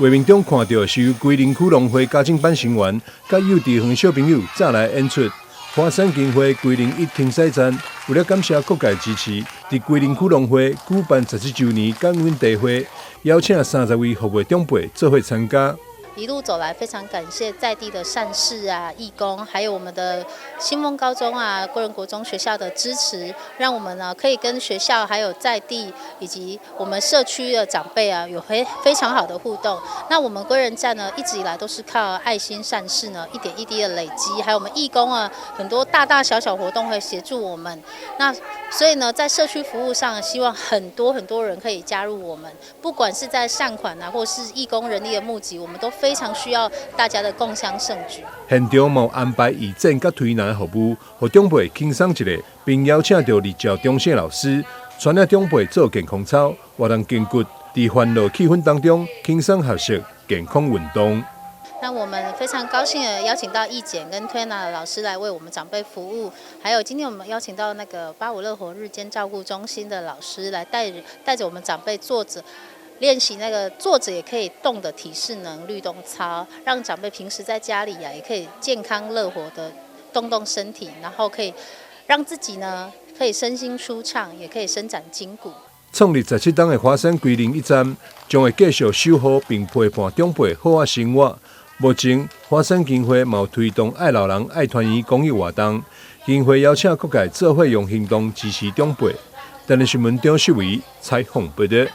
畫面中看著是由歸仁區農會家政班成員佮幼稚園小朋友早來演出。華山基金會歸仁一停駛站，為了感謝各界支持，佇歸仁區農會舉辦17週年感恩茶會，邀請30位服務長輩做伙參加。一路走來，非常感謝在地的善事啊、義工，還有我們的新豐高中啊、歸仁國中學校的支持，讓我們呢可以跟學校還有在地以及我們社區的長輩啊有非常好的互動。那我們歸仁站呢，一直以來都是靠愛心善事呢一點一滴的累積，還有我們義工啊，很多大大小小活動會協助我們。那所以呢，在社區服務上，希望很多很多人可以加入我們，不管是在善款啊，或是義工人力的募集，我們都非常需要大家的共襄盛舉。現場嘛有安排義診佮推拿服務，予長輩輕鬆一下，並邀請著日照中心老師，帶領長輩做健康操，活動筋骨，佇歡樂氣氛當中輕鬆學習健康運動。那我們非常高興的邀請到義剪跟推拿的老師來為我們長輩服務，還有今天我們邀請到那個85樂活日間照顧中心的老師來帶著我們長輩坐著練習那個坐著也可以動的體適能律動操，讓長輩平時在家裡啊也可以健康樂活的動動身體，然後可以讓自己呢可以身心舒暢，也可以伸展筋骨。創立17冬的華山歸仁一站，將會繼續守護並陪伴長輩好仔生活。目前，華山基金會嘛有推動愛老人愛團圓公益活動，基金會邀請各界做伙用行動支持長輩。台視新聞張秀維採訪報道。